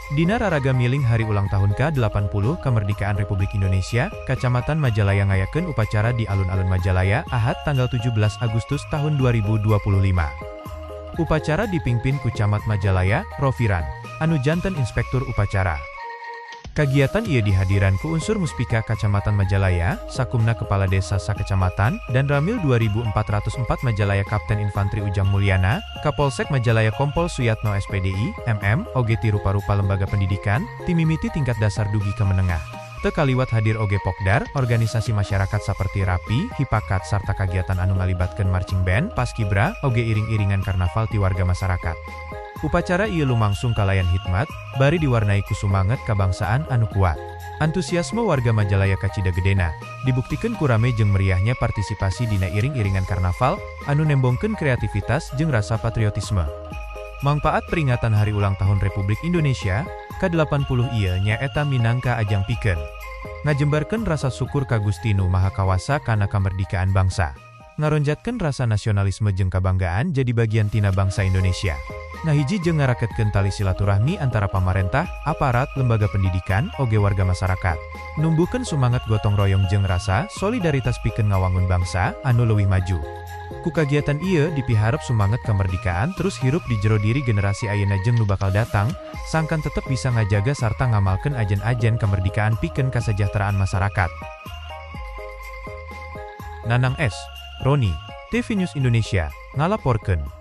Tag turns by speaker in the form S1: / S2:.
S1: Dina raraga mieling Hari Ulang Tahun ke-80 Kemerdekaan Republik Indonesia, Kacamatan Majalaya ngayakeun upacara di Alun-Alun Majalaya, Ahad tanggal 17 Agustus tahun 2025. Upacara dipimpin ku Camat Majalaya, Rofiran, anu janten inspektur upacara. Kagiatan ieu dihadiran ku unsur Muspika Kacamatan Majalaya, Sakumna Kepala Desa Sakecamatan, Danramil 2404 Majalaya Kapten Infantri Ujang Mulyana, Kapolsek Majalaya Kompol Suyatno SPDI, MM, oge ti rupa-rupa lembaga pendidikan, ti mimiti tingkat dasar dugi ka menengah. Teu kaliwat hadir oge Pokdar, organisasi masyarakat seperti Rapi, Hipakat sarta kagiatan anu ngalibatkeun marching band, paskibra, oge iring-iringan karnaval ti warga masyarakat. Upacara ieu lumangsung kalayan hikmat, bari diwarnai ku sumanget kabangsaan anu kuat. Antusiasme warga Majalaya kacida gedena, dibuktikan ku rame jeung meriahnya partisipasi dina iring-iringan karnaval, anu nembongkeun kreativitas jeung rasa patriotisme. Mangpaat peringatan Hari Ulang Tahun Republik Indonesia ke-80 ieu nyaeta minangka ajang pikeun ngajembarkeun rasa syukur ka Gusti Nu Maha Kawasa kana kamerdekaan bangsa. Ngaronjatkeun rasa nasionalisme jeung kabanggaan jadi bagian tina bangsa Indonesia. Ngahiji jeung ngaraketkeun tali silaturahmi antara pamarentah, aparat, lembaga pendidikan, oge warga masyarakat. Numbuhkeun sumangat gotong royong jeung rasa solidaritas pikeun ngawangun bangsa anu leuwih maju. Ku kagiatan ieu dipiharep sumanget kemerdekaan terus hirup di jero diri generasi ayeuna jeung nu bakal datang, sangkan tetep bisa ngajaga sarta ngamalkeun ajen-ajen kemerdekaan pikeun kasejahteraan masyarakat. Nanang S. Roni, TV News Indonesia, ngalaporkeun.